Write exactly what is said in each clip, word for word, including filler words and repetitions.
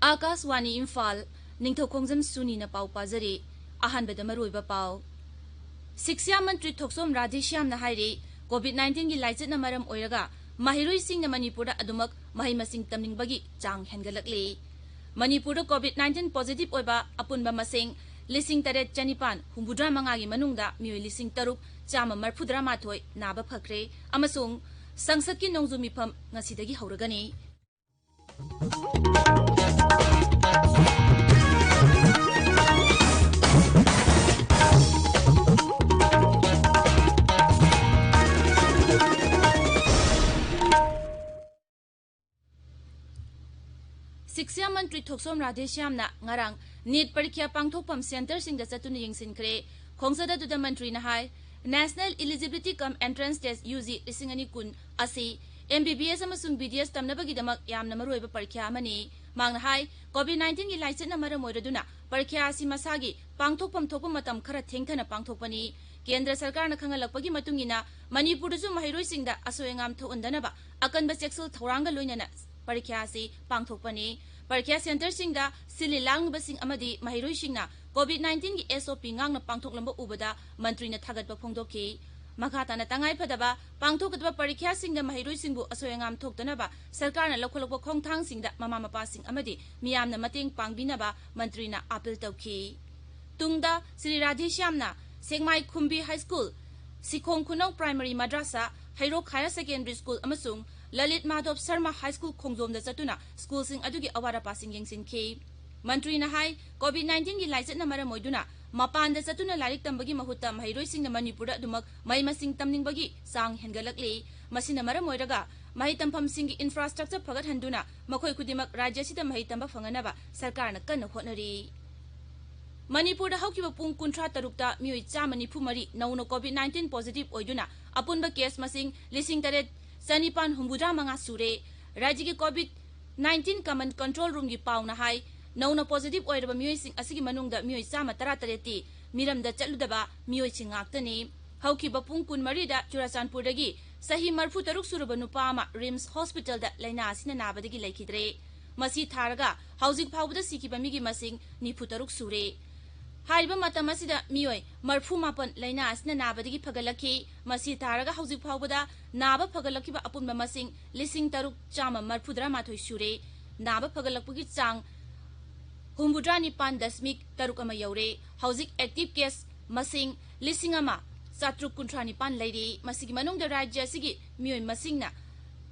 ꯑꯥꯀꯥꯁꯋꯥꯅꯤ ꯏꯝꯐꯥꯜ, ꯅꯤꯡꯊꯧꯈꯣꯡꯖꯝ ꯁꯨꯅꯤꯅ ꯄꯥꯎ ꯄꯥꯖꯔꯤ꯫ ꯑꯍꯥꯟꯕꯗ ꯃꯔꯨꯑꯣꯏꯕ ꯄꯥꯎ꯫ ꯁꯤꯛꯁꯥ ꯃꯟꯇ꯭ꯔꯤ ꯊꯣꯛꯆꯣꯝ ꯔꯥꯙꯦꯁ꯭ꯌꯥꯝꯅ ꯍꯥꯏꯔꯤ, COVID nineteen ꯒꯤ ꯂꯥꯏꯆꯠꯅ ꯃꯔꯝ ꯑꯣꯏꯔꯒ ꯃꯍꯩꯔꯣꯏꯁꯤꯡꯅ ꯃꯅꯤꯄꯨꯔꯗ ꯑꯗꯨꯃꯛ ꯃꯍꯩ ꯃꯁꯤꯡ ꯇꯝꯅꯤꯡꯕꯒꯤ ꯆꯥꯡ ꯍꯦꯟꯒꯠꯂꯛꯂꯤ꯫ ꯃꯅꯤꯄꯨꯔꯗ COVID nineteen positive ꯑꯣꯏꯕ ꯑꯄꯨꯟꯕ ꯃꯁꯤꯡ ꯂꯤꯁꯤꯡ ꯇꯔꯦꯠ ꯆꯅꯤꯄꯥꯟ ꯍꯨꯝꯐꯨꯇꯔꯥ ꯃꯉꯥꯒꯤ ꯃꯅꯨꯡꯗ ꯃꯤꯑꯣꯏ ꯂꯤꯁꯤꯡ ꯇꯔꯨꯛ ꯆꯥꯝꯃ ꯃꯔꯤꯐꯨꯇꯔꯥ ꯃꯥꯊꯣꯏ ꯅꯥꯕ ꯐꯈ꯭ꯔꯦ ꯑꯃꯁꯨꯡ ꯁꯪꯁꯠꯀꯤ ꯅꯣꯡꯖꯨ ꯃꯤꯐꯝ ꯉꯁꯤꯗꯒꯤ ꯍꯧꯔꯒꯅꯤ꯫ ꯁꯤꯛꯁꯥ ꯃꯟꯇ꯭ꯔꯤ ꯊꯣꯛꯆꯣꯝ ꯔꯥꯙꯦꯁ꯭ꯌꯥꯝꯅ ꯉꯔꯥꯡ ꯅꯤꯠ ꯄꯔꯤꯈ꯭ꯌꯥ ꯄꯥꯡꯊꯣꯛꯐꯝ ꯁꯦꯟꯇꯔꯁꯤꯡꯗ ꯆꯠꯇꯨꯅ ꯌꯦꯡꯁꯤꯟꯈ꯭ꯔꯦ꯫ ꯈꯣꯡꯆꯠ ꯑꯗꯨꯗ ꯃꯟꯇ꯭ꯔꯤꯅ ꯍꯥꯏ, National Eligibility cum Entrance Test, UG, ꯂꯤꯁꯤꯡ ꯑꯅꯤ ꯀꯨꯟ ꯑꯁꯤ MBBS ꯑꯃꯁꯨꯡ BDS ꯇꯝꯅꯕꯒꯤꯗꯃꯛ ꯌꯥꯝꯅ ꯃꯔꯨꯑꯣꯏꯕ ꯄꯔꯤꯈ꯭ꯌꯥ ꯑꯃꯅꯤ꯫ ꯃꯍꯥꯛꯅ ꯍꯥꯏ, COVID nineteen ꯒꯤ ꯂꯥꯏꯆꯠꯅ ꯃꯔꯝ ꯑꯣꯏꯔꯗꯨꯅ ꯄꯔꯤꯈ꯭ꯌꯥ ꯑꯁꯤ ꯃꯁꯥꯒꯤ ꯄꯥꯡꯊꯣꯛꯐꯝ ꯊꯣꯛꯄ ꯃꯇꯝ ꯈꯔ ꯊꯦꯡꯊꯅ ꯄꯥꯡꯊꯣꯛꯄꯅꯤ꯫ ꯀꯦꯟꯗ꯭ꯔ ꯁꯔꯀꯥꯔꯅ ꯈꯪꯍꯜꯂꯛꯄꯒꯤ ꯃꯇꯨꯡ ꯏꯟꯅ ꯃꯅꯤꯄꯨꯔꯗꯁꯨ ꯃꯍꯩꯔꯣꯏꯁꯤꯡꯗ ꯑꯁꯣꯏ ꯑꯉꯥꯝ ꯊꯣꯛꯍꯟꯗꯅꯕ ꯑꯀꯟꯕ ꯆꯦꯛꯁꯤꯜ ꯊꯧꯔꯥꯡꯒ ꯂꯣꯏꯅꯅ ꯄꯔꯤꯈ꯭ꯌꯥ ꯑꯁꯤ ꯄꯥꯡꯊꯣꯛꯄꯅꯤ꯫ ꯄꯔꯤꯈ꯭ꯌꯥ ꯁꯦꯟꯇꯔꯁꯤꯡꯗ ꯁꯤꯜꯂꯤ ꯂꯥꯡꯂꯤꯕꯁꯤꯡ ꯑꯃꯗꯤ ꯃꯍꯩꯔꯣꯏꯁꯤꯡꯅ COVID nineteen ꯒꯤ SOP ꯉꯥꯛꯅ ꯄꯥꯡꯊꯣꯛꯂꯝꯕ ꯎꯕꯗ ꯃꯟꯇ꯭ꯔꯤꯅ ꯊꯥꯒꯠꯄ ꯐꯣꯡꯗꯣꯛꯈꯤ꯫ ꯃꯈꯥ ꯇꯥꯅ ꯇꯉꯥꯏ ꯐꯗꯕ ꯄꯥꯡꯊꯣꯛꯀꯗꯕ ꯄꯔꯤꯈ꯭ꯌꯥꯁꯤꯡꯗ ꯃꯍꯩꯔꯣꯏꯁꯤꯡꯕꯨ ꯑꯁꯣꯏ ꯑꯉꯥꯝ ꯊꯣꯛꯇꯅꯕ ꯁꯔꯀꯥꯔꯅ ꯂꯧꯈꯠꯂꯛꯄ ꯈꯣꯡꯊꯥꯡꯁꯤꯡꯗ ꯃꯃꯥ ꯃꯄꯥꯁꯤꯡ ꯑꯃꯗꯤ ꯃꯤꯌꯥꯝꯅ ꯃꯇꯦꯡ ꯄꯥꯡꯕꯤꯅꯕ ꯃꯟꯇ꯭ꯔꯤꯅ ꯑꯥꯄꯤꯜ ꯇꯧꯈꯤ꯫ ꯇꯨꯡꯗ ꯁ꯭ꯔꯤ ꯔꯥꯙꯦꯁ꯭ꯌꯥꯝꯅ Sekmai Khumbi high school, Sikhong Khunou primary madrasa, Heirok higher secondary school ꯑꯃꯁꯨꯡ ꯂꯂꯤꯠ ꯃꯥꯙꯣꯕ ꯁꯔꯃ ꯍꯥꯏ ꯁ꯭ꯀꯨꯜ ꯈꯣꯡꯖꯣꯝꯗ ꯆꯠꯇꯨꯅ ꯁ꯭ꯀꯨꯜꯁꯤꯡ ꯑꯗꯨꯒꯤ ꯑꯋꯥꯠ ꯑꯄꯥꯁꯤꯡ ꯌꯦꯡꯁꯤꯟꯈꯤ꯫ ꯃꯟꯇ꯭ꯔꯤꯅ ꯍꯥꯏ, COVID nineteen ꯒꯤ ꯂꯥꯏꯆꯠꯅ ꯃꯔꯝ ꯑꯣꯏꯗꯨꯅ ꯃꯄꯥꯟꯗ ꯆꯠꯇꯨꯅ ꯂꯥꯏꯔꯤꯛ ꯇꯝꯕꯒꯤ ꯃꯍꯨꯠꯇ ꯃꯍꯩꯔꯣꯏꯁꯤꯡꯅ ꯃꯅꯤꯄꯨꯔꯗ ꯑꯗꯨꯃꯛ ꯃꯍꯩ ꯃꯁꯤꯡ ꯇꯝꯅꯤꯡꯕꯒꯤ ꯆꯥꯡ ꯍꯦꯟꯒꯠꯂꯛꯂꯤ꯫ ꯃꯁꯤꯅ ꯃꯔꯝ ꯑꯣꯏꯔꯒ ꯃꯍꯩ ꯇꯝꯐꯝꯁꯤꯡꯒꯤ infrastructure ꯐꯒꯠꯍꯟꯗꯨꯅ ꯃꯈꯣꯏ ꯈꯨꯗꯤꯡꯃꯛ ꯔꯥꯖ꯭ꯌ ꯑꯁꯤꯗ ꯃꯍꯩ ꯇꯝꯕ ꯐꯪꯍꯟꯅꯕ ꯁꯔꯀꯥꯔꯅ ꯀꯟꯅ ꯍꯣꯠꯅꯔꯤ꯫ ꯃꯅꯤꯄꯨꯔꯗ ꯍꯧꯈꯤꯕ ꯄꯨꯡ ꯀꯨꯟꯊ꯭ꯔꯥ ꯇꯔꯨꯛꯇ ꯃꯤꯑꯣꯏ ꯆꯥꯝꯃ ꯅꯤꯐꯨ ꯃꯔꯤ ꯅꯧꯅ COVID nineteen positive ꯑꯣꯏꯗꯨꯅ ꯑꯄꯨꯟꯕ case ꯃꯁꯤꯡ ꯂꯤꯁꯤꯡ ꯇꯔꯦꯠ ꯆꯅꯤꯄꯥꯟ ꯍꯨꯝꯐꯨꯇꯔꯥ ꯃꯉꯥ ꯁꯨꯔꯦ꯫ ꯔꯥꯖ꯭ꯌꯒꯤ COVID nineteen command control roomꯒꯤ ꯄꯥꯎꯅ ꯍꯥꯏ, ꯅꯧꯅ positive ꯑꯣꯏꯔꯕ ꯃꯤꯑꯣꯏꯁꯤꯡ ꯑꯁꯤꯒꯤ ꯃꯅꯨꯡꯗ ꯃꯤꯑꯣꯏ ꯆꯥꯝꯃ ꯇꯔꯥ ꯇꯔꯦꯠꯇꯤ ꯃꯤꯔꯝꯗ ꯆꯠꯂꯨꯗꯕ ꯃꯤꯑꯣꯏꯁꯤꯡ ꯉꯥꯛꯇꯅꯤ꯫ ꯍꯧꯈꯤꯕ ꯄꯨꯡ ꯀꯨꯟꯃꯔꯤꯗ ꯆꯨꯔꯥꯆꯥꯟꯄꯨꯔꯗꯒꯤ ꯆꯍꯤ ꯃꯔꯤꯐꯨ ꯇꯔꯨꯛ ꯁꯨꯔꯕ ꯅꯨꯄꯥ ꯑꯃ RIMS hospitalꯗ ꯂꯥꯏꯅꯥ ꯑꯁꯤꯅ ꯅꯥꯕꯗꯒꯤ ꯂꯩꯈꯤꯗ꯭ꯔꯦ꯫ ꯃꯁꯤ ꯊꯥꯔꯒ ꯍꯧꯖꯤꯛ ꯐꯥꯎꯕꯗ ꯁꯤꯈꯤꯕ ꯃꯤꯒꯤ ꯃꯁꯤꯡ ꯅꯤꯐꯨ ꯇꯔꯨꯛ ꯁꯨꯔꯦ꯫ ꯍꯥꯏꯔꯤꯕ ꯃꯇꯝ ꯑꯁꯤꯗ ꯃꯤꯑꯣꯏ ꯃꯔꯐꯨ ꯃꯥꯄꯟ ꯂꯥꯏꯅꯥ ꯑꯁꯤꯅ ꯅꯥꯕꯗꯒꯤ ꯐꯒꯠꯂꯛꯈꯤ꯫ ꯃꯁꯤ ꯊꯥꯔꯒ ꯍꯧꯖꯤꯛ ꯐꯥꯎꯕꯗ ꯅꯥꯕ ꯐꯒꯠꯂꯛꯈꯤꯕ ꯑꯄꯨꯟꯕ ꯃꯁꯤꯡ ꯂꯤꯁꯤꯡ ꯇꯔꯨꯛ ꯆꯥꯝꯃ ꯃꯔꯐꯨꯇꯔꯥ ꯃꯥꯊꯣꯏ ꯁꯨꯔꯦ꯫ ꯅꯥꯕ ꯐꯒꯠꯂꯛꯄꯒꯤ ꯆꯥꯡ ꯍꯨꯝꯐꯨꯇꯔꯥ ꯅꯤꯄꯥꯟ ꯗꯁꯃꯤꯛ ꯇꯔꯨꯛ ꯑꯃ ꯌꯧꯔꯦ꯫ ꯍꯧꯖꯤꯛ active case ꯃꯁꯤꯡ ꯂꯤꯁꯤꯡ ꯑꯃ ꯆꯥꯇ꯭ꯔꯨꯛ ꯀꯨꯟꯊ꯭ꯔꯥ ꯅꯤꯄꯥꯟ ꯂꯩꯔꯤ꯫ ꯃꯁꯤꯒꯤ ꯃꯅꯨꯡꯗ ꯔꯥꯖ꯭ꯌ ꯑꯁꯤꯒꯤ ꯃꯤꯑꯣꯏ ꯃꯁꯤꯡꯅ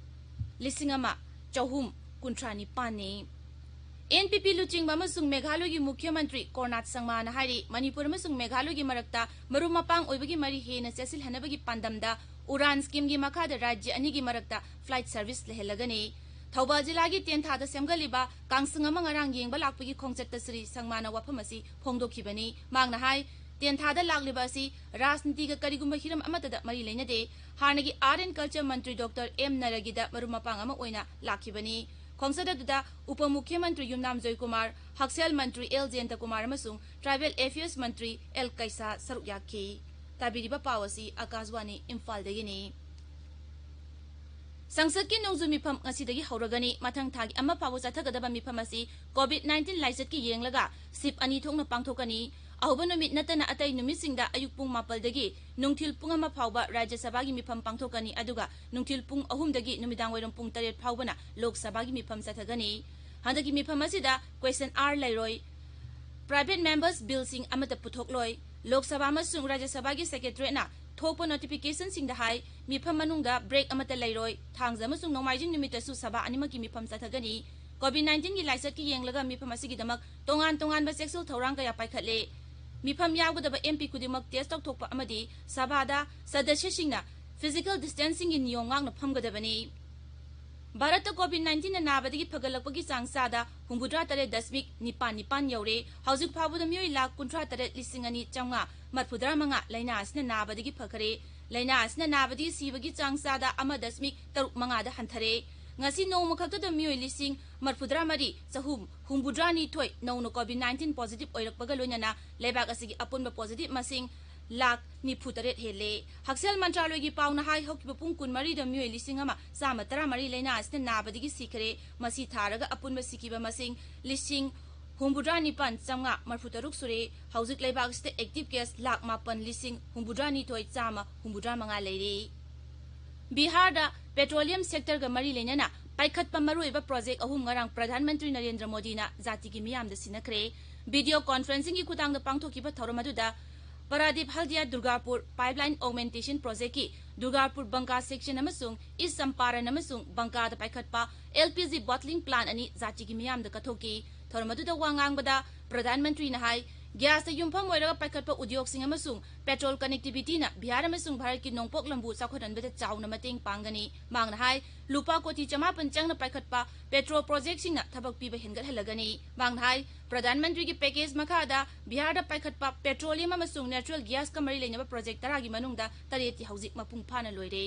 ꯂꯤꯁꯤꯡ ꯑꯃ ꯆꯍꯨꯝ ꯀꯨꯟꯊ꯭ꯔꯥ ꯅꯤꯄꯥꯟꯅꯤ꯫ NPP ꯂꯨꯆꯤꯡꯕ ꯑꯃꯁꯨꯡ ꯃꯦꯘꯥꯂꯌꯒꯤ ꯃꯨꯈ꯭ꯌ ꯃꯟꯇ꯭ꯔꯤ ꯀꯣꯔꯅꯥꯠ ꯁꯪꯃꯥꯅ ꯍꯥꯏꯔꯤ, ꯃꯅꯤꯄꯨꯔ ꯑꯃꯁꯨꯡ ꯃꯦꯘꯥꯂꯌꯒꯤ ꯃꯔꯛꯇ ꯃꯔꯨꯞ ꯃꯄꯥꯡ ꯑꯣꯏꯕꯒꯤ ꯃꯔꯤ ꯍꯦꯟꯅ ꯆꯦꯠꯁꯤꯜꯍꯟꯅꯕꯒꯤ ꯄꯥꯟꯗꯝꯗ ꯎꯔꯥꯟ ꯁ꯭ꯀꯤꯝꯒꯤ ꯃꯈꯥꯗ ꯔꯥꯖ꯭ꯌ ꯑꯅꯤꯒꯤ ꯃꯔꯛꯇ flight service ꯂꯩꯍꯜꯂꯒꯅꯤ꯫ ꯊꯧꯕꯥꯜ ꯖꯤꯂꯥꯒꯤ ꯇꯦꯟꯊꯥꯗ ꯁꯦꯝꯒꯠꯂꯤꯕ ꯀꯥꯡꯁꯪ ꯑꯃ ꯉꯔꯥꯡ ꯌꯦꯡꯕ ꯂꯥꯛꯄꯒꯤ ꯈꯣꯡꯆꯠꯇ ꯁ꯭ꯔꯤ ꯁꯪꯃꯥꯅ ꯋꯥꯐꯝ ꯑꯁꯤ ꯐꯣꯡꯗꯣꯛꯈꯤꯕꯅꯤ꯫ ꯃꯍꯥꯛꯅ ꯍꯥꯏ, ꯇꯦꯟꯊꯥꯗ ꯂꯥꯛꯂꯤꯕ ꯑꯁꯤ ꯔꯥꯖꯅꯤꯇꯤꯒ ꯀꯔꯤꯒꯨꯝꯕ ꯍꯤꯔꯝ ꯑꯃꯠꯇꯗ ꯃꯔꯤ ꯂꯩꯅꯗꯦ꯫ ꯍꯥꯟꯅꯒꯤ Art and Culture Mantri doctor M ꯅꯔꯒꯤꯗ ꯃꯔꯨꯞ ꯃꯄꯥꯡ ꯑꯃ ꯑꯣꯏꯅ ꯂꯥꯛꯈꯤꯕꯅꯤ꯫ ꯈꯣꯡꯆꯠ ꯑꯗꯨꯗ ꯎꯄ ꯃꯨꯈ꯭ꯌ ꯃꯟꯇ꯭ꯔꯤ ꯌꯨꯝꯅꯥꯝ ꯖꯣꯏꯀꯨꯃꯥꯔ, ꯍꯛꯁꯦꯜ ꯃꯟꯇ꯭ꯔꯤ ꯑꯦꯜ ꯖꯌꯟꯇꯀꯨꯃꯥꯔ ꯑꯃꯁꯨꯡ Tribal Affairs ꯃꯟꯇ꯭ꯔꯤ ꯑꯦꯜ ꯀꯩꯁꯥ ꯁꯔꯨꯛ ꯌꯥꯈꯤ꯫ ꯇꯥꯕꯤꯔꯤꯕ ꯄꯥꯎ ꯑꯁꯤ ꯑꯀꯥꯁꯕꯥꯅꯤ ꯏꯝꯐꯥꯜꯗꯒꯤꯅꯤ꯫ ꯁꯪꯁꯠꯀꯤ ꯅꯣꯡꯖꯨ ꯃꯤꯐꯝ ꯉꯁꯤꯗꯒꯤ ꯍꯧꯔꯒꯅꯤ꯫ ꯃꯊꯪ ꯊꯥꯒꯤ ꯑꯃ ꯐꯥꯎꯕ ꯆꯠꯊꯒꯗꯕ ꯃꯤꯐꯝ ꯑꯁꯤ COVID nineteen ꯂꯥꯏꯆꯠꯀꯤ ꯌꯦꯡꯂꯒ shift ꯑꯅꯤ ꯊꯣꯛꯅ ꯄꯥꯡꯊꯣꯛꯀꯅꯤ꯫ ꯑꯍꯧꯕ ꯅꯨꯃꯤꯠ ꯅꯠꯇꯅ ꯑꯇꯩ ꯅꯨꯃꯤꯠꯁꯤꯡꯗ ꯑꯌꯨꯛ ꯄꯨꯡ ꯃꯥꯄꯜꯗꯒꯤ ꯅꯨꯡꯊꯤꯜ ꯄꯨꯡ ꯑꯃ ꯐꯥꯎꯕ ꯔꯥꯖ꯭ꯌ ꯁꯚꯥꯒꯤ ꯃꯤꯐꯝ ꯄꯥꯡꯊꯣꯛꯀꯅꯤ, ꯑꯗꯨꯒ ꯅꯨꯡꯊꯤꯜ ꯄꯨꯡ ꯑꯍꯨꯝꯗꯒꯤ ꯅꯨꯃꯤꯗꯥꯡꯋꯥꯏꯔꯝ ꯄꯨꯡ ꯇꯔꯦꯠ ꯐꯥꯎꯕꯅ ꯂꯣꯛ ꯁꯚꯥꯒꯤ ꯃꯤꯐꯝ ꯆꯠꯊꯒꯅꯤ꯫ ꯍꯟꯗꯛꯀꯤ ꯃꯤꯐꯝ ꯑꯁꯤꯗ question hour ꯂꯩꯔꯣꯏ꯫ Private members billꯁꯤꯡ ꯑꯃꯠꯇ ꯄꯨꯊꯣꯛꯂꯣꯏ꯫ ꯂꯣꯛ ꯁꯚꯥ ꯑꯃꯁꯨꯡ ꯔꯥꯖ꯭ꯌ ꯁꯚꯥꯒꯤ secretariatꯅ ꯊꯣꯛꯄ notificationꯁꯤꯡꯗ ꯍꯥꯏ, ꯃꯤꯐꯝ ꯃꯅꯨꯡꯗ break ꯑꯃꯠꯇ ꯂꯩꯔꯣꯏ꯫ ꯊꯥꯡꯖ ꯑꯃꯁꯨꯡ ꯅꯣꯡꯃꯥꯏꯖꯤꯡ ꯅꯨꯃꯤꯠꯇꯁꯨ ꯁꯚꯥ ꯑꯅꯤꯃꯛꯀꯤ ꯃꯤꯐꯝ ꯆꯠꯊꯒꯅꯤ꯫ COVID nineteenꯒꯤ ꯂꯥꯏꯆꯠꯀꯤ ꯌꯦꯡꯂꯒ ꯃꯤꯐꯝ ꯑꯁꯤꯒꯤꯗꯃꯛ ꯇꯣꯉꯥꯟ ꯇꯣꯉꯥꯟꯕ ꯆꯦꯛꯁꯤꯜ ꯊꯧꯔꯥꯡ ꯀꯌꯥ ꯄꯥꯏꯈꯠꯂꯦ꯫ ꯃꯤꯐꯝ ꯌꯥꯎꯒꯗꯕ MP ꯈꯨꯗꯤꯡꯃꯛ test ꯇꯧꯊꯣꯛꯄ ꯑꯃꯗꯤ ꯁꯚꯥꯗ ꯁꯗꯁ꯭ꯌꯁꯤꯡꯅ physical distancingꯒꯤ ꯅꯤꯌꯣꯝ ꯉꯥꯛꯅ ꯐꯝꯒꯗꯕꯅꯤ꯫ ꯚꯥꯔꯠꯇ COVID nineteenꯅ ꯅꯥꯕꯗꯒꯤ ꯐꯒꯠꯂꯛꯄꯒꯤ ꯆꯥꯡ ꯆꯥꯗ ꯍꯨꯝꯐꯨꯇꯔꯥ ꯇꯔꯦꯠ ꯗꯁꯃꯤꯛ ꯅꯤꯄꯥꯟ ꯅꯤꯄꯥꯟ ꯌꯧꯔꯦ꯫ ꯍꯧꯖꯤꯛ ꯐꯥꯎꯕꯗ ꯃꯤꯑꯣꯏ ꯂꯥꯈ ꯀꯨꯟꯊ꯭ꯔꯥ ꯇꯔꯦꯠ ꯂꯤꯁꯤꯡ ꯑꯅꯤ ꯆꯥꯝꯃꯉꯥ ꯃꯔꯐꯨꯇꯔꯥ ꯃꯉꯥ ꯂꯥꯏꯅꯥ ꯑꯁꯤꯅ ꯅꯥꯕꯗꯒꯤ ꯐꯈ꯭ꯔꯦ꯫ ꯂꯥꯏꯅꯥ ꯑꯁꯤꯅ ꯅꯥꯕꯗꯒꯤ ꯁꯤꯕꯒꯤ ꯆꯥꯡ ꯆꯥꯗ ꯑꯃ ꯗꯁꯃꯤꯛ ꯇꯔꯨꯛ ꯃꯉꯥꯗ ꯍꯟꯊꯔꯦ꯫ ꯉꯁꯤ ꯅꯣꯡꯃ ꯈꯛꯇꯗ ꯃꯤꯑꯣꯏ ꯂꯤꯁꯤꯡ ꯃꯔꯐꯨꯇꯔꯥ ꯃꯔꯤ ꯆꯍꯨꯝ ꯍꯨꯝꯐꯨꯇꯔꯥ ꯅꯤꯊꯣꯏ ꯅꯧꯅ COVID nineteen positive ꯑꯣꯏꯔꯛꯄꯒ ꯂꯣꯏꯅꯅ ꯂꯩꯕꯥꯛ ꯑꯁꯤꯒꯤ ꯑꯄꯨꯟꯕ positive ꯃꯁꯤꯡ ꯂꯥꯈ ꯅꯤꯐꯨ ꯇꯔꯦꯠ ꯍꯦꯜꯂꯦ꯫ ꯍꯛꯁꯦꯜ ꯃꯟꯇ꯭ꯔꯥꯂꯣꯏꯒꯤ ꯄꯥꯎꯅ ꯍꯥꯏ, ꯍꯧꯈꯤꯕ ꯄꯨꯡ ꯀꯨꯟꯃꯔꯤꯗ ꯃꯤꯑꯣꯏ ꯂꯤꯁꯤꯡ ꯑꯃ ꯆꯥꯝꯃ ꯇꯔꯥꯃꯔꯤ ꯂꯥꯏꯅꯥ ꯑꯁꯤꯅ ꯅꯥꯕꯗꯒꯤ ꯁꯤꯈ꯭ꯔꯦ꯫ ꯃꯁꯤ ꯊꯥꯔꯒ ꯑꯄꯨꯟꯕ ꯁꯤꯈꯤꯕ ꯃꯁꯤꯡ ꯂꯤꯁꯤꯡ ꯍꯨꯝꯐꯨꯇꯔꯥ ꯅꯤꯄꯥꯟ ꯆꯥꯝꯃꯉꯥ ꯃꯔꯤꯐꯨ ꯇꯔꯨꯛ ꯁꯨꯔꯦ꯫ ꯍꯧꯖꯤꯛ ꯂꯩꯕꯥꯛ ꯑꯁꯤꯗ ꯑꯦꯛꯇꯤꯚ ꯀꯦꯁ ꯂꯥꯈ ꯃꯥꯄꯟ ꯂꯤꯁꯤꯡ ꯍꯨꯝꯐꯨꯇꯔꯥ ꯅꯤꯊꯣꯏ ꯆꯥꯝꯃ ꯍꯨꯝꯐꯨꯇꯔꯥ ꯃꯉꯥ ꯂꯩꯔꯦ꯫ ꯕꯤꯍꯥꯔꯗ ꯄꯦꯇ꯭ꯔꯣꯂꯤꯌꯝ ꯁꯦꯛꯇꯔꯒ ꯃꯔꯤ ꯂꯩꯅꯅ ꯄꯥꯏꯈꯠꯄ ꯃꯔꯨꯑꯣꯏꯕ ꯄ꯭ꯔꯣꯖꯦꯛ ꯑꯍꯨꯝ ꯉꯔꯥꯡ ꯄ꯭ꯔꯙꯥꯟ ꯃꯟꯇ꯭ꯔꯤ ꯅꯔꯦꯟꯗ꯭ꯔ ꯃꯣꯗꯤꯅ ꯖꯥꯇꯤꯒꯤ ꯃꯤꯌꯥꯝꯗ ꯁꯤꯟꯅꯈ꯭ꯔꯦ꯫ ꯚꯤꯗꯤꯑꯣ ꯀꯣꯟꯐꯔꯦꯟꯁꯤꯡꯒꯤ ꯈꯨꯊꯥꯡꯗ ꯄꯥꯡꯊꯣꯛꯈꯤꯕ ꯊꯧꯔꯝ ꯑꯗꯨꯗ ꯄꯔꯥꯗꯤꯞ ꯍꯜꯗꯤꯌꯥ ꯗꯨꯔꯒꯥꯄꯨꯔ ꯄꯥꯏꯞꯂꯥꯏꯟ ꯑꯣꯒꯃꯦꯟꯇꯦꯁꯟ ꯄ꯭ꯔꯣꯖꯦꯛꯀꯤ ꯗꯨꯔꯒꯥꯄꯨꯔ ꯕꯪꯀꯥ ꯁꯦꯛꯁꯟ ꯑꯃꯁꯨꯡ ꯏꯁ ꯆꯝꯄꯥꯔꯟ ꯑꯃꯁꯨꯡ ꯕꯪꯀꯥꯗ ꯄꯥꯏꯈꯠꯄ L P G bottling plant ꯑꯅꯤ ꯖꯥꯇꯤꯒꯤ ꯃꯤꯌꯥꯝꯗ ꯀꯠꯊꯣꯛꯈꯤ꯫ ꯊꯧꯔꯝ ꯑꯗꯨꯗ ꯋꯥ ꯉꯥꯡꯕꯗ ꯄ꯭ꯔꯙꯥꯟ ꯃꯟꯇ꯭ꯔꯤꯅ ꯍꯥꯏ, ꯒ꯭ꯌꯥꯁꯇ ꯌꯨꯝꯐꯝ ꯑꯣꯏꯔꯒ ꯄꯥꯏꯈꯠꯄ ꯎꯗ꯭ꯌꯣꯒꯁꯤꯡ ꯑꯃꯁꯨꯡ ꯄꯦꯇ꯭ꯔꯣꯜ ꯀꯅꯦꯛꯇꯤꯚꯤꯇꯤꯅ ꯕꯤꯍꯥꯔ ꯑꯃꯁꯨꯡ ꯚꯥꯔꯠꯀꯤ ꯅꯣꯡꯄꯣꯛ ꯂꯝꯕꯨ ꯆꯥꯎꯈꯠꯍꯟꯕꯗ ꯆꯥꯎꯅ ꯃꯇꯦꯡ ꯄꯥꯡꯒꯅꯤ꯫ ꯃꯍꯥꯛꯅ ꯍꯥꯏ, ꯂꯨꯄꯥ ꯀꯣꯇꯤ ꯆꯃꯥꯄꯟ ꯆꯪꯅ ꯄꯥꯏꯈꯠꯄ ꯄꯦꯇ꯭ꯔꯣꯜ ꯄ꯭ꯔꯣꯖꯦꯛꯁꯤꯡꯅ ꯊꯕꯛ ꯄꯤꯕ ꯍꯦꯟꯒꯠꯍꯜꯂꯒꯅꯤ꯫ ꯃꯍꯥꯛꯅ ꯍꯥꯏ, ꯄ꯭ꯔꯙꯥꯟ ꯃꯟꯇ꯭ꯔꯤꯒꯤ ꯄꯦꯀꯦꯖ ꯃꯈꯥꯗ ꯕꯤꯍꯥꯔꯗ ꯄꯥꯏꯈꯠꯄ ꯄꯦꯇ꯭ꯔꯣꯂꯤꯌꯝ ꯑꯃꯁꯨꯡ ꯅꯦꯆꯔꯦꯜ ꯒ꯭ꯌꯥꯁꯀ ꯃꯔꯤ ꯂꯩꯅꯕ ꯄ꯭ꯔꯣꯖꯦꯛ ꯇꯔꯥꯒꯤ ꯃꯅꯨꯡꯗ ꯇꯔꯦꯠꯇꯤ ꯍꯧꯖꯤꯛ ꯃꯄꯨꯡ ꯐꯥꯅ ꯂꯣꯏꯔꯦ꯫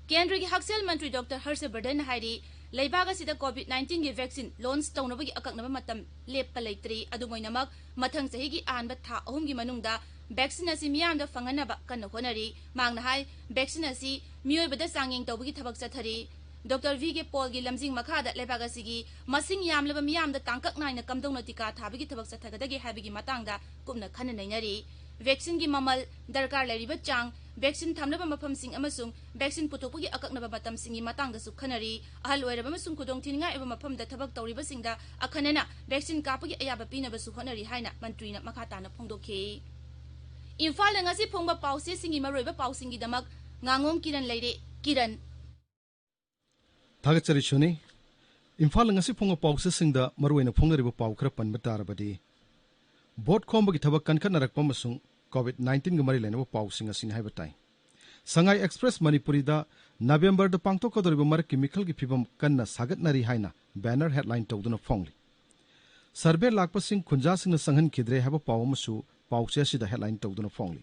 ꯀꯦꯟꯗ꯭ꯔꯒꯤ ꯍꯛꯁꯦꯜ ꯃꯟꯇ꯭ꯔꯤ ꯗꯣꯛꯇꯔ ꯍꯔꯁ ꯕꯔꯙꯟꯅ ꯍꯥꯏꯔꯤ, ꯂꯩꯕꯥꯛ ꯑꯁꯤꯗ ꯀꯣꯚꯤꯗ ꯅꯥꯏꯟꯇꯤꯟꯒꯤ ꯚꯦꯛꯁꯤꯟ ꯂꯣꯟꯆ ꯇꯧꯅꯕꯒꯤ ꯑꯀꯛꯅꯕ ꯃꯇꯝ ꯂꯦꯞꯄ ꯂꯩꯇ꯭ꯔꯤ꯫ ꯑꯗꯨꯝ ꯑꯣꯏꯅꯃꯛ, ꯃꯊꯪ ꯆꯍꯤꯒꯤ ꯑꯍꯥꯟꯕ ꯊꯥ ꯑꯍꯨꯝꯒꯤ ꯃꯅꯨꯡꯗ ꯚꯦꯛꯁꯤꯟ ꯑꯁꯤ ꯃꯤꯌꯥꯝꯗ ꯐꯪꯍꯟꯅꯕ ꯀꯟꯅ ꯍꯣꯠꯅꯔꯤ꯫ ꯃꯍꯥꯛꯅ ꯍꯥꯏ, ꯚꯦꯛꯁꯤꯟ ꯑꯁꯤ ꯃꯤꯑꯣꯏꯕꯗ ꯆꯥꯡꯌꯦꯡ ꯇꯧꯕꯒꯤ ꯊꯕꯛ ꯆꯠꯊꯔꯤ꯫ ꯗꯣꯛꯇꯔ ꯚꯤ ꯀꯦ ꯄꯣꯜꯒꯤ ꯂꯝꯖꯤꯡ ꯃꯈꯥꯗ ꯂꯩꯕꯥꯛ ꯑꯁꯤꯒꯤ ꯃꯁꯤꯡ ꯌꯥꯝꯂꯕ ꯃꯤꯌꯥꯝꯗ ꯇꯥꯡꯀꯛ ꯅꯥꯏꯅ ꯀꯝꯗꯧꯅ ꯇꯤꯀꯥ ꯊꯥꯕꯒꯤ ꯊꯕꯛ ꯆꯠꯊꯒꯗꯒꯦ ꯍꯥꯏꯕꯒꯤ ꯃꯇꯥꯡꯗ ꯀꯨꯞꯅ ꯈꯟꯅ ꯅꯩꯅꯔꯤ꯫ ꯚꯦꯛꯁꯤꯟꯒꯤ ꯃꯃꯜ, ꯗꯔꯀꯥꯔ ꯂꯩꯔꯤꯕ ꯆꯥꯡ, ꯚꯦꯛꯁꯤꯟ ꯊꯝꯅꯕ ꯃꯐꯝꯁꯤꯡ ꯑꯃꯁꯨꯡ ꯚꯦꯛꯁꯤꯟ ꯄꯨꯊꯣꯛꯄꯒꯤ ꯑꯀꯛꯅꯕ ꯃꯇꯝꯁꯤꯡꯒꯤ ꯃꯇꯥꯡꯗꯁꯨ ꯈꯟꯅꯔꯤ꯫ ꯑꯍꯜ ꯑꯣꯏꯔꯕ ꯑꯃꯁꯨꯡ ꯈꯨꯗꯣꯡꯊꯤꯅꯤꯡꯉꯥꯏ ꯑꯣꯏꯕ ꯃꯐꯝꯗ ꯊꯕꯛ ꯇꯧꯔꯤꯕꯁꯤꯡꯗ ꯑꯈꯟꯅꯅ ꯚꯦꯛꯁꯤꯟ ꯀꯥꯞꯄꯒꯤ ꯑꯌꯥꯕ ꯄꯤꯅꯕꯁꯨ ꯍꯣꯠꯅꯔꯤ ꯍꯥꯏꯅ ꯃꯟꯇ꯭ꯔꯤꯅ ꯃꯈꯥ ꯇꯥꯅ ꯐꯣꯡꯗꯣꯛꯈꯤ꯫ ꯏꯝꯐꯥꯜꯗ ꯉꯁꯤ ꯐꯣꯡꯕ ꯄꯥꯎꯆꯦꯁꯤꯡꯒꯤ ꯃꯔꯨꯑꯣꯏꯕ ꯄꯥꯎꯁꯤꯡꯒꯤꯗꯃꯛ ꯉꯥꯉꯣꯝ ꯀꯤꯔꯟ ꯂꯩꯔꯦ꯫ ꯀꯤꯔꯟ꯫ ꯊꯥꯒꯠꯆꯔꯤ ꯁꯣꯅꯤ꯫ ꯏꯝꯐꯥꯜꯗ ꯉꯁꯤ ꯐꯣꯡꯕ ꯄꯥꯎꯆꯦꯁꯤꯡꯗ ꯃꯔꯨꯑꯣꯏꯅ ꯐꯣꯡꯅꯔꯤꯕ ꯄꯥꯎ ꯈꯔ ꯄꯟꯕ ꯇꯥꯔꯕꯗꯤ, ꯚꯣꯠ ꯈꯣꯝꯕꯒꯤ ꯊꯕꯛ ꯀꯟꯈꯠꯅꯔꯛꯄ ꯑꯃꯁꯨꯡ ꯀꯣꯚꯤꯗ ꯅꯥꯏꯟꯇꯤꯟꯒ ꯃꯔꯤ ꯂꯩꯅꯕ ꯄꯥꯎꯁꯤꯡ ꯑꯁꯤꯅꯤ ꯍꯥꯏꯕ ꯇꯥꯏ꯫ ꯁꯉꯥꯏ ꯑꯦꯛꯁꯄ꯭ꯔꯦꯁ ꯃꯅꯤꯄꯨꯔꯤꯗ ꯅꯕꯦꯝꯕꯔꯗ ꯄꯥꯡꯊꯣꯛꯀꯗꯧꯔꯤꯕ ꯃꯔꯛꯀꯤ ꯃꯤꯈꯜꯒꯤ ꯐꯤꯕꯝ ꯀꯟꯅ ꯁꯥꯒꯠꯅꯔꯤ ꯍꯥꯏꯅ ꯕꯦꯅꯔ ꯍꯦꯗꯂꯥꯏꯟ ꯇꯧꯗꯨꯅ ꯐꯣꯡꯂꯤ꯫ ꯁꯔꯚꯦ ꯂꯥꯛꯄꯁꯤꯡ ꯈꯨꯟꯖꯥꯁꯤꯡꯅ ꯆꯪꯍꯟꯈꯤꯗ꯭ꯔꯦ ꯍꯥꯏꯕ ꯄꯥꯎ ꯑꯃꯁꯨ ꯄꯥꯎꯆꯦ ꯑꯁꯤꯗ ꯍꯦꯗꯂꯥꯏꯟ ꯇꯧꯗꯨꯅ ꯐꯣꯡꯂꯤ꯫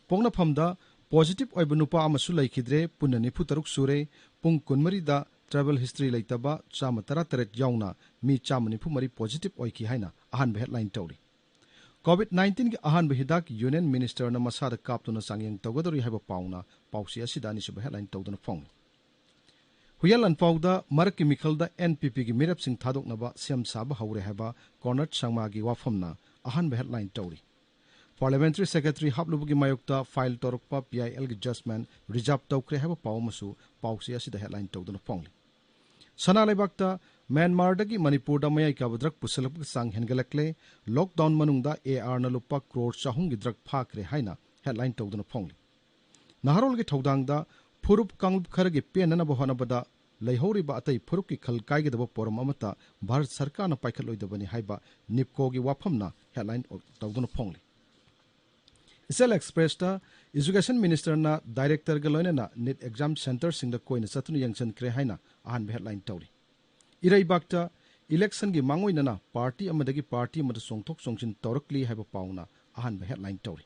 ꯄꯣꯛꯅꯐꯝꯗ ꯄꯣꯖꯤꯇꯤꯚ ꯑꯣꯏꯕ ꯅꯨꯄꯥ ꯑꯃꯁꯨ ꯂꯩꯈꯤꯗ꯭ꯔꯦ, ꯄꯨꯟꯅ ꯅꯤꯐꯨ ꯇꯔꯨꯛ ꯁꯨꯔꯦ꯫ ꯄꯨꯡ ꯀꯨꯟꯃꯔꯤꯗ ꯇ꯭ꯔꯥꯏꯕꯦꯜ ꯍꯤꯁꯇ꯭ꯔꯤ ꯂꯩꯇꯕ ꯆꯥꯝꯃ ꯇꯔꯥꯇꯔꯦꯠ ꯌꯥꯎꯅ ꯃꯤ ꯆꯥꯝꯃ ꯅꯤꯐꯨ ꯃꯔꯤ ꯄꯣꯖꯤꯇꯤꯚ ꯑꯣꯏꯈꯤ ꯍꯥꯏꯅ ꯑꯍꯥꯟꯕ ꯍꯦꯗꯂꯥꯏꯟ ꯇꯧꯔꯤ꯫ COVID nineteen-ꯒꯤ ꯑꯍꯥꯟꯕ ꯍꯤꯗꯥꯛ Union Minister-ꯅ ꯃꯁꯥꯗ ꯀꯥꯞꯇꯨꯅ ꯆꯥꯡꯌꯦꯡ ꯇꯧꯒꯗꯧꯔꯤ ꯍꯥꯏꯕ ꯄꯥꯎꯅ ꯄꯥꯎꯆꯦ ꯑꯁꯤꯗ ꯑꯅꯤꯁꯨꯕ headline ꯇꯧꯗꯨꯅ ꯐꯣꯡꯂꯤ꯫ ꯍꯨꯏꯌꯦꯟ ꯂꯥꯟꯐꯥꯎꯗ ꯃꯔꯛꯀꯤ ꯃꯤꯈꯜꯗ N P P-ꯒꯤ ꯃꯤꯔꯦꯞꯁꯤꯡ ꯊꯥꯗꯣꯛꯅꯕ ꯁꯦꯝ ꯁꯥꯕ ꯍꯧꯔꯦ ꯍꯥꯏꯕ ꯀꯣꯔꯅꯔ ꯁꯪꯃꯥꯒꯤ ꯋꯥꯐꯝꯅ ꯑꯍꯥꯟꯕ headline ꯇꯧꯔꯤ꯫ Parliamentary Secretary ꯍꯥꯞꯂꯨꯕꯒꯤ ꯃꯥꯌꯣꯛꯇ file ꯇꯧꯔꯛꯄ P I L-ꯒꯤ judgment reserve ꯇꯧꯈ꯭ꯔꯦ ꯍꯥꯏꯕ ꯄꯥꯎ ꯑꯃꯁꯨ ꯄꯥꯎꯆꯦ ꯑꯁꯤꯗ headline ꯇꯧꯗꯨꯅ ꯐꯣꯡꯂꯤ꯫ ꯁꯅꯥ ꯂꯩꯕꯥꯛꯇ ꯃ꯭ꯌꯥꯟꯃꯥꯔꯗꯒꯤ ꯃꯅꯤꯄꯨꯔꯗ ꯃꯌꯥꯏ ꯀꯥꯕ drug ꯄꯨꯁꯤꯜꯂꯛꯄꯒꯤ ꯆꯥꯡ ꯍꯦꯟꯒꯠꯂꯛꯂꯦ꯫ Lockdown ꯃꯅꯨꯡꯗ A R-ꯅ ꯂꯨꯄꯥ ꯀ꯭ꯔꯣꯔ ꯆꯍꯨꯝꯒꯤ drug ꯐꯥꯈ꯭ꯔꯦ ꯍꯥꯏꯅ headline ꯇꯧꯗꯨꯅ ꯐꯣꯡꯂꯤ꯫ ꯅꯍꯥꯔꯣꯜꯒꯤ ꯊꯧꯗꯥꯡꯗ ꯐꯨꯔꯨꯞ ꯀꯥꯡꯂꯨꯞ ꯈꯔꯒꯤ ꯄꯦꯟꯅꯅꯕ ꯍꯣꯠꯅꯕꯗ ꯂꯩꯍꯧꯔꯤꯕ ꯑꯇꯩ ꯐꯨꯔꯨꯞꯀꯤ ꯈꯜ ꯀꯥꯏꯒꯗꯕ ꯄꯣꯔꯝ ꯑꯃꯠꯇ ꯚꯥꯔꯠ ꯁꯔꯀꯥꯔꯅ ꯄꯥꯏꯈꯠꯂꯣꯏꯗꯕꯅꯤ ꯍꯥꯏꯕ NEEPCO-ꯒꯤ ꯋꯥꯐꯝꯅ headline ꯇꯧꯗꯨꯅ ꯐꯣꯡꯂꯤ꯫ ꯏꯆꯦꯜ Express-ꯇ Education Minister-ꯅ director-ꯒ ꯂꯣꯏꯅꯅ NEET exam centre-ꯁꯤꯡꯗ ꯀꯣꯏꯅ ꯆꯠꯇꯨꯅ ꯌꯦꯡꯁꯤꯟꯈ꯭ꯔꯦ ꯍꯥꯏꯅ ꯑꯍꯥꯟꯕ headline ꯇꯧꯔꯤ꯫ ꯏꯔꯩꯕꯥꯛꯇ election-ꯒꯤ ꯃꯥꯡꯑꯣꯏꯅꯅ party ꯑꯃꯗꯒꯤ party ꯑꯃꯗ ꯆꯣꯡꯊꯣꯛ ꯆꯣꯡꯁꯤꯟ ꯇꯧꯔꯛꯂꯤ ꯍꯥꯏꯕ ꯄꯥꯎꯅ ꯑꯍꯥꯟꯕ headline ꯇꯧꯔꯤ꯫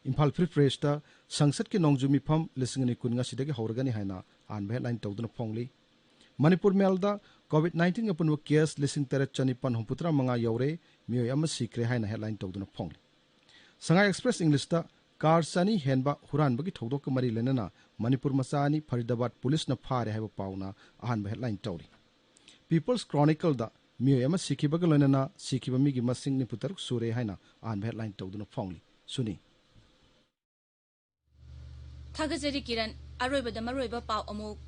ꯏꯝꯐꯥꯜ Free Press-ꯇ ꯁꯪꯁꯠꯀꯤ ꯅꯣꯡꯖꯨ ꯃꯤꯐꯝ ꯂꯤꯁꯤꯡ ꯑꯅꯤ ꯀꯨꯟ ꯉꯁꯤꯗꯒꯤ ꯍꯧꯔꯒꯅꯤ ꯍꯥꯏꯅ ꯑꯍꯥꯟꯕ headline ꯇꯧꯗꯨꯅ ꯐꯣꯡꯂꯤ꯫ ꯃꯅꯤꯄꯨꯔ Mail-ꯗ COVID nineteen-ꯒꯤ ꯑꯄꯨꯟꯕ case ꯂꯤꯁꯤꯡ ꯇꯔꯦꯠ ꯆꯅꯤꯄꯥꯟ ꯍꯨꯝꯐꯨꯇꯔꯥ ꯃꯉꯥ ꯌꯧꯔꯦ, ꯃꯤꯑꯣꯏ ꯑꯃ ꯁꯤꯈ꯭ꯔꯦ ꯍꯥꯏꯅ headline ꯇꯧꯗꯨꯅ ꯐꯣꯡꯂꯤ꯫ ꯁꯉꯥꯏ Express English-ꯇ car ꯆꯅꯤ ꯍꯦꯟꯕ ꯍꯨꯔꯥꯟꯕꯒꯤ ꯊꯧꯗꯣꯛꯀ ꯃꯔꯤ ꯂꯩꯅꯅ ꯃꯅꯤꯄꯨꯔ ꯃꯆꯥ ꯑꯅꯤ ꯐꯔꯤꯗꯥꯕꯥꯗ police-ꯅ ꯐꯥꯔꯦ ꯍꯥꯏꯕ ꯄꯥꯎꯅ ꯑꯍꯥꯟꯕ headline ꯇꯧꯔꯤ꯫ People's Chronicle-ꯗ ꯃꯤꯑꯣꯏ ꯑꯃ ꯁꯤꯈꯤꯕꯒ ꯂꯣꯏꯅꯅ ꯁꯤꯈꯤꯕ ꯃꯤꯒꯤ ꯃꯁꯤꯡ ꯅꯤꯐꯨꯇꯔꯨꯛ ꯁꯨꯔꯦ ꯍꯥꯏꯅ ꯑꯍꯥꯟꯕ headline ꯇꯧꯗꯨꯅ ꯐꯣꯡꯂꯤ꯫ ꯁꯨꯅꯤ꯫ ꯊꯥꯒꯠꯆꯔꯤ ꯀꯤꯔꯟ꯫ ꯑꯔꯣꯏꯕꯗ ꯃꯔꯨꯑꯣꯏꯕ ꯄꯥꯎ ꯑꯃꯨꯛ꯫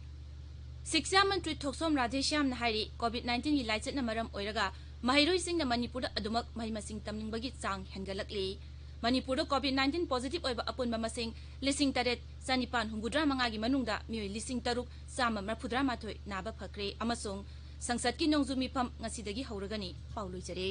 ꯁꯤꯛꯁꯥ ꯃꯟꯇ꯭ꯔꯤ ꯊꯣꯛꯁꯣꯝ ꯔꯥꯙꯦꯁ꯭ꯌꯥꯝꯅ ꯍꯥꯏꯔꯤ, COVID nineteen-ꯒꯤ ꯂꯥꯏꯆꯠꯅ ꯃꯔꯝ ꯑꯣꯏꯔꯒ ꯃꯍꯩꯔꯣꯏꯁꯤꯡꯅ ꯃꯅꯤꯄꯨꯔꯗ ꯑꯗꯨꯃꯛ ꯃꯍꯩ ꯃꯁꯤꯡ ꯇꯝꯅꯤꯡꯕꯒꯤ ꯆꯥꯡ ꯍꯦꯟꯒꯠꯂꯛꯂꯤ꯫ ꯃꯅꯤꯄꯨꯔꯗ COVID nineteen positive ꯑꯣꯏꯕ ꯑꯄꯨꯟꯕ ꯃꯁꯤꯡ ꯂꯤꯁꯤꯡ ꯇꯔꯦꯠ ꯆꯅꯤꯄꯥꯟ ꯍꯨꯝꯐꯨꯇꯔꯥ ꯃꯉꯥꯒꯤ ꯃꯅꯨꯡꯗ ꯃꯤꯑꯣꯏ ꯂꯤꯁꯤꯡ ꯇꯔꯨꯛ ꯆꯥꯝꯃ ꯃꯔꯤꯐꯨꯇꯔꯥ ꯃꯥꯊꯣꯏ ꯅꯥꯕ ꯐꯈ꯭ꯔꯦ ꯑꯃꯁꯨꯡ ꯁꯪꯁꯠꯀꯤ ꯅꯣꯡꯖꯨ ꯃꯤꯐꯝ ꯉꯁꯤꯗꯒꯤ ꯍꯧꯔꯒꯅꯤ꯫ ꯄꯥꯎ ꯂꯣꯏꯖꯔꯦ꯫